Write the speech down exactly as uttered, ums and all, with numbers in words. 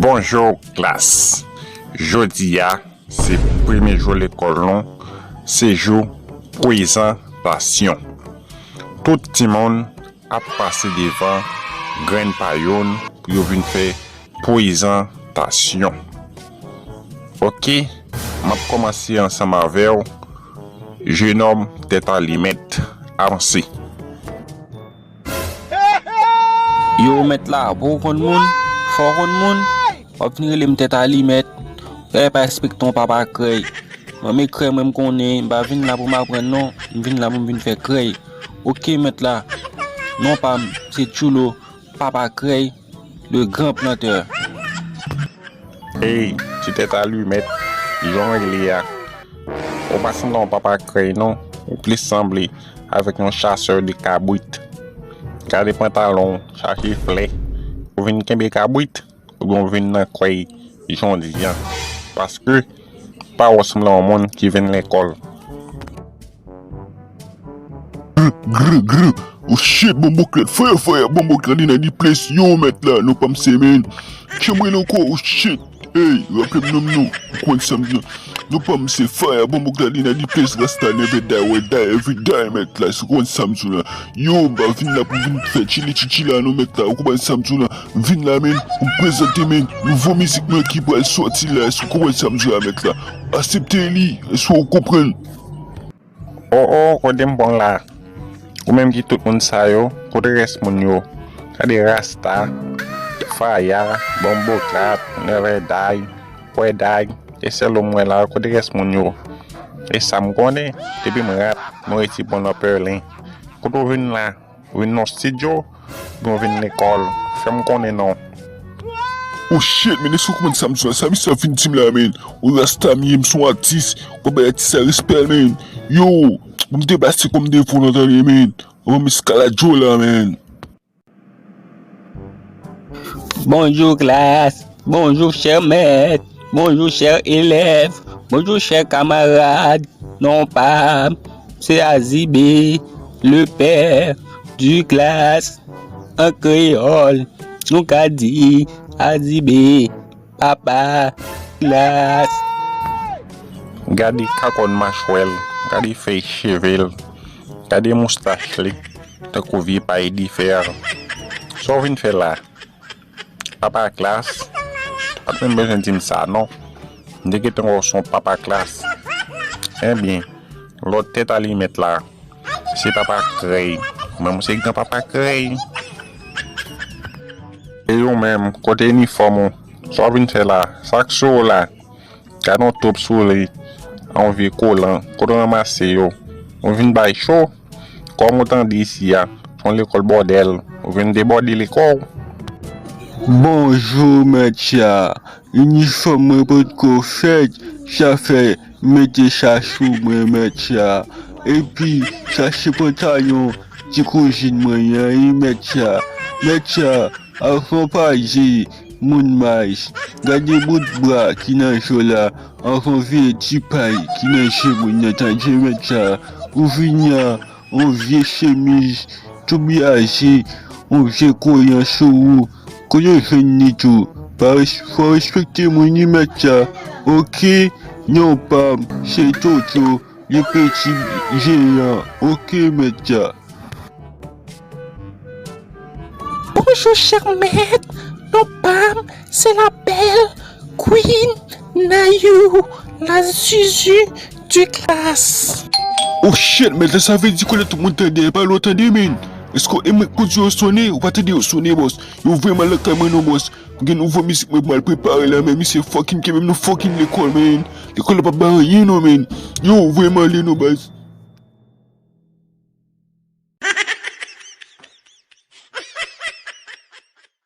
Bonjou, klas. Jodi a, se premye jou lekòl nou, se jou prezantasyon. Tout timoun ap pase devan grenn pa youn pou yo vin fè prezantasyon. Oke, m ap kòmanse ansanm avè w, jenòm tèt alimèt, avanse. Yo, mèt la, bon, ou konn moun, fò w konn moun, w ap vin rele m tèt alimèt. Gade pa respekte yon papa krèy. Mwen, men krèy mwen m konnen, m pa vin la pou m aprann non, m vin la pou m vin fè krèy. Oke, mèt la. Non pa m, se Tchoulo, papa krèy, le grand planteur. Ey, ti tèt alimèt, jan w rele a. Ou pa sanble yon papa krèy non, ou plis sanble avèk yon chasè de kabrit. Gade pantalon w, chache flè. Ou vin kenbe kabrit, oubyen w vin nan kwèy jan w di a. Paske, pa wè w sanble yon moun ki vin lekòl. Gr, gr, gr. Oh shit, bonbon klèt, fire, fire, bonbon klèt inna di place, yo, mèt la, non pa m se, man. Kiyè m rele ankò, oh shit. Ey, raple m non m non, ou konn sa m di. Non pa m se fire, bonbon klèt inna di place, rasta never die, we die, every die, mèt la, se ou konn sa m di la. Yo, m pa vin la pou vin fè chili chichi la, non, mèt la, ou konprann sa m di la. M vin la, man, pou m prezante, man, nouvo mizik mwen ki pral sòti la, se ou konprann sa m di la, mèt la. Aksepte li, èske ou konprann? Oh, oh, kote m pran la? Ou menm ki tout moun sa yo, kote rès moun yo? Gade Rasta, Faya, Bonboklat, Never Die, Pwè Die, e sèl ou m wè la, kote rès moun yo? E sa m konnen, depi m rap, nou rete bon nan pèlen. Kote w vin la? Ou vin nan estidyo, oubyen w vin lekòl? Fè m konnen non. Oh shit, man, èske ou konprann sa m sou la? Sa misye ap vin di m la, man? Ou Rasta m ye, m se yon atis, ou bay atis sa respè l, man. Yo, pou m te pase kòm devan w, tande, man. Anvan m eskalade w la, man. Bonjou klas, bonjou chè mèt, bonjou chè elèv, bonjou chè kamarad. Non pa m, se Azibe, le père du classe. An kreyòl, nou ka di Azibe, papa klas. Gade kakòn machwè l, gade fèy cheve l, gade moustach li, tankou vye pay difè. Sa w vin fè la? Papa klas, pa t menm bezwen di m sa non. M te gentan wè w se yon papa klas. Ebyen, lòt tèt alimèt la, se papa krèy. Mwen, m se gran papa krèy. E ou menm, kote inifòm ou? Sa w vin fè la? Sa k sou ou la? Gade yon twoup sou li, yon vye kolan, kote w ranmase yo? Ou vin bay cho? Kòm ou tande isi a, se yon lekòl bòdèl, ou vin debòde lekòl. Bonjou, mèt cha. Inifòm mwen potko fèt, sa fè m mete sa sou mwen, mèt cha. Epi, sa se pantalon ti kouzin mwen an, wi, mèt cha. Mèt cha, avan w pase, moun mach, gade bout bra ki nan je w la, avan veye ti pay ki nan je moun nan, tande, mèt cha. Ou vini a, yon vye chemiz tou byaze, yon vye kolan sou ou. Kote w jwenn li tou? Pa res-, fò w respekte moun wi, mèt cha. Oke, non pa m, se Toto, le petit géant. Oke, mèt cha. Bonjou, chè mèt. Non pa m, se la bèl Queen Nayou, la zuzu du classe. Oh shit, mèt, sa vle di kote tout moun tande, pa lè w tande, man. Èske e mwen k di yo sonnen? Ou pa tande yo sonnen, bòs? Yo voye m al lakay mwen non, bòs. M gen nouvo mizik mwen pou m al prepare la, man. Misye fucking kenbe m nan fucking lekòl, man. Lekòl la p ap bay anyen non, man. Yo, voye m ale non, baz.